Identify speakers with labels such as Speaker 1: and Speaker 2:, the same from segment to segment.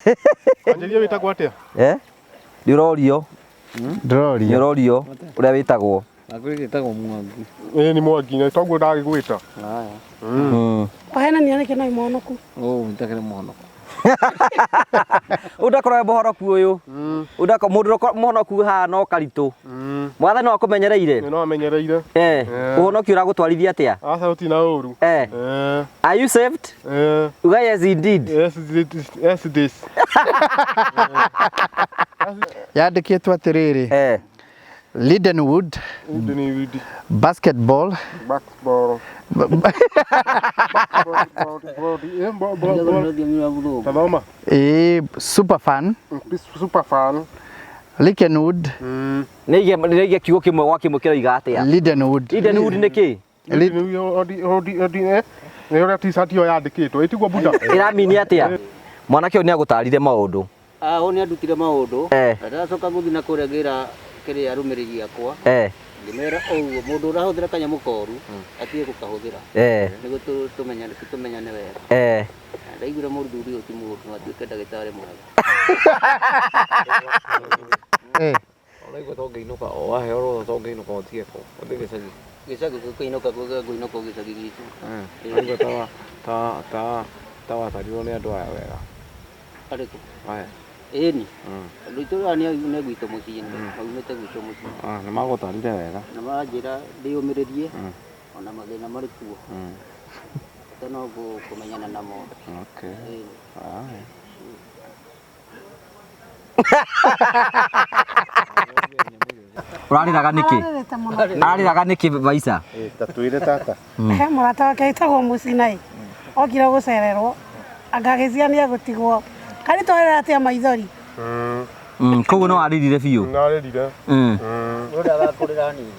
Speaker 1: Anjĩria wĩtagwo atĩa?
Speaker 2: Eh? Nĩ ũrorio, nĩ
Speaker 3: Ndĩrorio.
Speaker 2: ũrorio ũrĩa wĩtagwo.
Speaker 4: Nakwĩ gĩtagwo Mwangi.
Speaker 1: Ĩĩ nĩ Mwangi, na toguo ndagĩgwĩta.
Speaker 4: Haya.
Speaker 5: Wahenania nĩkĩ no imonoku?
Speaker 4: Ũũ njakĩrĩ mũhonoku.
Speaker 2: Ũyũ ndakorwo e mũhonoku ũyũ. Ũyũ ndako mũndũ ũrĩa mũhonoku haha no karitũ. Mwathani no akũmenyereire.
Speaker 1: Nĩ no amenyereire.
Speaker 2: Eh, ũhonoki ũragũtwarithia atĩa?
Speaker 1: Aca gũtirĩ na ũru.
Speaker 2: Eh.
Speaker 1: Eh.
Speaker 2: Are you saved?
Speaker 1: Eh.
Speaker 2: Uga yes indeed.
Speaker 1: Yes, it is- yes it is.
Speaker 3: Yandĩkĩtwo atĩrĩrĩ,
Speaker 2: Eh.
Speaker 3: Lindenwood
Speaker 1: Lindenwood
Speaker 3: basketball
Speaker 1: basketball. Ball, ball, eh, ball, ball, ball.
Speaker 4: Rũthiomi rwa mũthũngũ.
Speaker 1: Tathoma.
Speaker 3: ĩĩ super fan
Speaker 1: Super fan.
Speaker 3: Lindenwood
Speaker 2: Nĩ ige nĩ ige kiugo kĩmwe gwa kĩmwe kĩroiga atĩa?
Speaker 3: Lindenwood
Speaker 2: Lindenwood nĩ kĩ?
Speaker 1: Nĩ ũrĩa t-shirt ĩyo yandĩkĩtwo ĩtiguo buda.
Speaker 2: Ĩramini atĩa? Mwanake ũyũ nĩ agũtarire maũndũ.
Speaker 4: Ah, ũyũ nĩ andutire maũndũ.
Speaker 2: Eh.
Speaker 4: Na ndacoka gũthiĩ na kũrĩa ngĩra kĩrĩa arũmĩrĩri akwa.
Speaker 2: Eh.
Speaker 4: Ngĩmera ũguo mũndũ ũrahũthĩra kanyamũ koru atige gũkahũthĩra.
Speaker 2: Eh.
Speaker 4: Nĩguo tũmenyane tũmenyane wega.
Speaker 2: Eh.
Speaker 4: Na ndaiguire mũthuri ũyũ ti mũndũ no atuĩke ndagĩtarĩ mwega.
Speaker 3: Eh.
Speaker 6: Ũraigua ta ũngĩinũka o waheo rũtha ta ũngĩinũka ũtige kũ ũthiĩ gĩcagi.
Speaker 4: Gĩcagi kũinũka ngũinũka gĩcagi gitũ.
Speaker 6: Ũraigua ta ta ta ta watarirwo nĩ andũ aya wega.
Speaker 4: Arĩkũ?
Speaker 6: Aya.
Speaker 4: Ĩni. Andũ aitũ aya nĩ gwitũ mũciĩ maumĩte gwitũ mũciĩ.
Speaker 6: Ah, nĩ magũtarire wega.
Speaker 4: Na maranjĩra ndĩyũmĩrĩrie ona mathĩna marĩ kuo. Bata no kũmenyana namo.
Speaker 6: Okay.
Speaker 4: Ĩni.
Speaker 6: Aya.
Speaker 2: Ũrarĩraga nĩkĩ?
Speaker 5: Ararĩrĩte mũno.
Speaker 2: Ararĩraga nĩkĩ Vaica?
Speaker 1: Ta twĩre tata.
Speaker 5: He mũrata wake wĩtagwo Mũcinai okire gũcererwo angagĩcia nĩ egũtigwo karitũ arĩra atĩa maithori.
Speaker 2: Koguo no warĩrire biũ.
Speaker 1: Narĩrire.
Speaker 4: Mũndũ agakũrĩra hanini.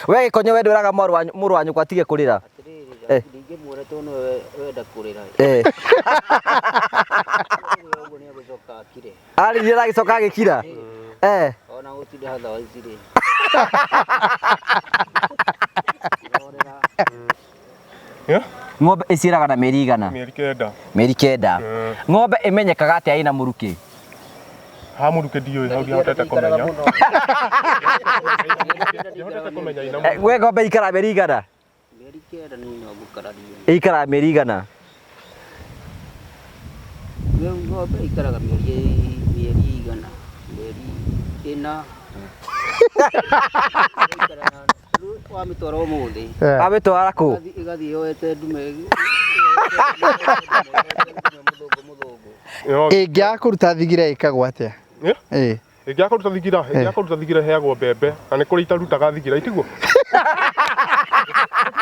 Speaker 2: We gĩkonyo we ndwĩraga mũrũ wa nyũkwa atige kũrĩra.
Speaker 4: Atĩrĩrĩ, ndingĩmuona tondũ nĩwe wenda kũrĩra.
Speaker 2: Eh.
Speaker 4: Ũguo nĩ egũcoka akire.
Speaker 2: Arĩrire na agĩcoka agĩkira. Eh.
Speaker 4: Ona gũtinda hatha wa ici rĩ.
Speaker 2: Ng'ombe ĩciaraga na mĩeri igana?
Speaker 1: Mĩeri kenda.
Speaker 2: Mĩeri kenda. Ng'ombe ĩmenyekaga atĩa ĩna mũrukĩ?
Speaker 1: Ha mũrukĩ ndiũĩ hau ndihotete kũmenya. Ndihotete kũmenya ina
Speaker 2: Eh, we ng'ombe ikaraga mĩeri igana?
Speaker 4: Mĩeri kenda niĩ no ngũkararie.
Speaker 2: Ĩikaraga mĩeri igana?
Speaker 4: Rĩu ng'ombe ikaraga mĩeri mĩeri igana, mĩeri ĩna. Ĩikaraga- rĩu wamĩtwara ũmũthĩ
Speaker 2: Wamĩtwara kũ?
Speaker 4: ĩgathiĩ yoete ndume mũthũngũ mũthũngũ.
Speaker 3: Ĩngĩaga kũruta thigira ĩkagwo atĩa?
Speaker 1: Eh?
Speaker 3: Ĩĩ.
Speaker 1: Ĩngĩaga kũruta thigira, ĩngĩaga kũruta thigira ĩheagwo mbembe na nĩ kũrĩ itarutaga thigira itiguo. Gũtirĩ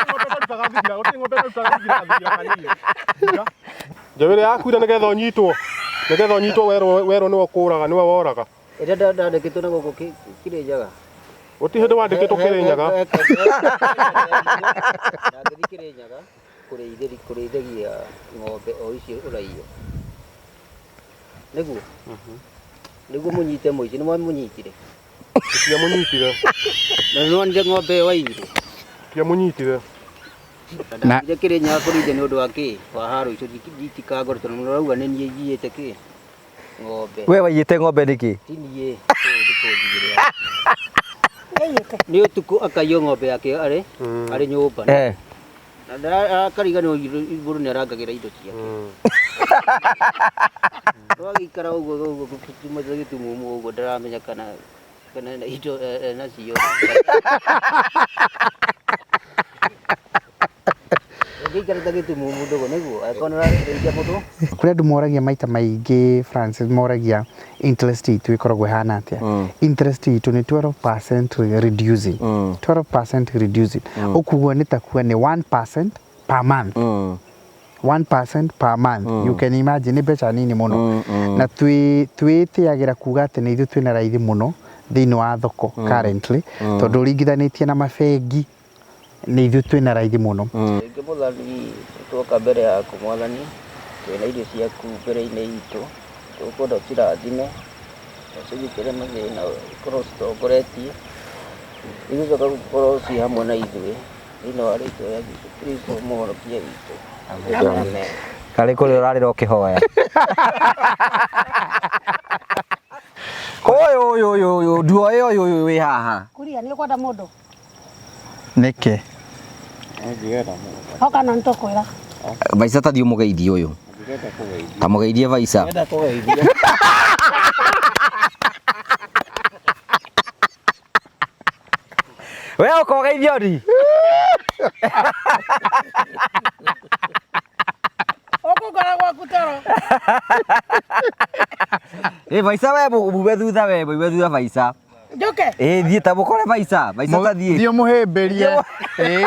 Speaker 1: ng'ombe ĩtarutaga thigira, gũtirĩ ng'ombe ĩtarutaga thigira gathigira kanini. Njaũ ĩrĩa yakuire nĩgetha ũnyitwo, nĩgetha ũnyitwo werwo werwo nĩwe ũkũraga, nĩwe woraga.
Speaker 4: Ĩrĩa ndandĩkĩtwo na gũkũ Kĩrĩnyaga.
Speaker 1: Gũtirĩ hĩndĩ wandĩkĩtwo Kĩrĩnyaga.
Speaker 4: Ndangĩthiĩ Kĩrĩnyaga kũrĩithagia ng'ombe o icio ũraiyo. Nĩguo? Nĩguo mũnyite mũici, nĩ mwamũnyitire?
Speaker 1: Tũtiamũnyitire.
Speaker 4: Na nĩ wonire ng'ombe ĩyo waiyire?
Speaker 1: Tũtiamũnyitire.
Speaker 4: Na ndathire Kĩrĩnyaga kũrĩithia nĩ ũndũ wa kĩ? Wa haro icio itikangore tondũ mũrauga nĩ niĩ njiyĩte kĩ? Ng'ombe.
Speaker 2: We waiyĩte ng'ombe nĩkĩ?
Speaker 4: Ti niĩ kũnjigĩrĩra. Nĩ ũtukũ akaiywo ng'ombe yake arĩ arĩ nyũmba.
Speaker 2: Eh.
Speaker 4: Na akariganĩrwo mũndũ nĩ arangagĩra indo ciake. Twagĩikara ũguo ũguo tumĩte gĩtumumu ũguo ndaramenya kana kana ena indo enacio. Ũngĩikara ta gĩtumumu ndũgũ nĩguo angĩkorwo nĩ ũrarĩithia mũndũ.
Speaker 3: Kũrĩ andũ moragia maita maingĩ Francis, moragia interest itũ ĩkoragwo ĩhana atĩa. Interest itũ nĩ 12% reducing. 12% reducing. Ũkuguo nĩ ta kuga nĩ 1% per month. 1% per month. You can imagine nĩ mbeca nini mũno. Na twĩtĩagĩra kuga atĩ nĩ ithuĩ twĩna raithi mũno thĩinĩ wa thoko currently, tondũ ũringithanĩtie na mabengi nĩ ithuĩ twĩna raithi mũno.
Speaker 4: Rĩngĩ mũthani twoka mbere yaku mwathani, twĩna irio ciaku mbere-inĩ itũ, tũkwenda ũcirathime, ũcigitĩre mathĩna, ũkorwo ũcitongoretie, igũcoka gũkorwo ciĩ hamwe na ithuĩ, thĩinĩ wa rĩtwa rĩa Jesũ Kristo mũhonokia witũ. Amen.
Speaker 2: Karĩ kũrĩ ũrarĩra ũkĩhoya. Ũyũ ũyũ ũyũ ũyũ nduoĩ ũyũ ũyũ wĩ haha.
Speaker 5: Kuria nĩ ũkwenda mũndũ.
Speaker 3: Nĩkĩ?
Speaker 6: Ũngĩgenda mũndũ.
Speaker 5: Oka na nĩtũkwĩra.
Speaker 2: Vaica ta thiĩ ũmũgeithie ũyũ.
Speaker 6: Ũngĩgenda kũgeithia.
Speaker 2: Ta mũgeithie Vaica.
Speaker 6: Ũngĩenda kũgeithia.
Speaker 2: We ũka ũgeithio ndi.
Speaker 5: Ũkũngora gwaku toro.
Speaker 2: Ĩ Vaica we mume thutha we mume thutha Vaica.
Speaker 5: Njũke.
Speaker 2: Ĩ thiĩ ta mũkore Vaica. Vaica ta thiĩ.
Speaker 3: Thiĩ ũmũhĩmbĩrie. Ĩĩ.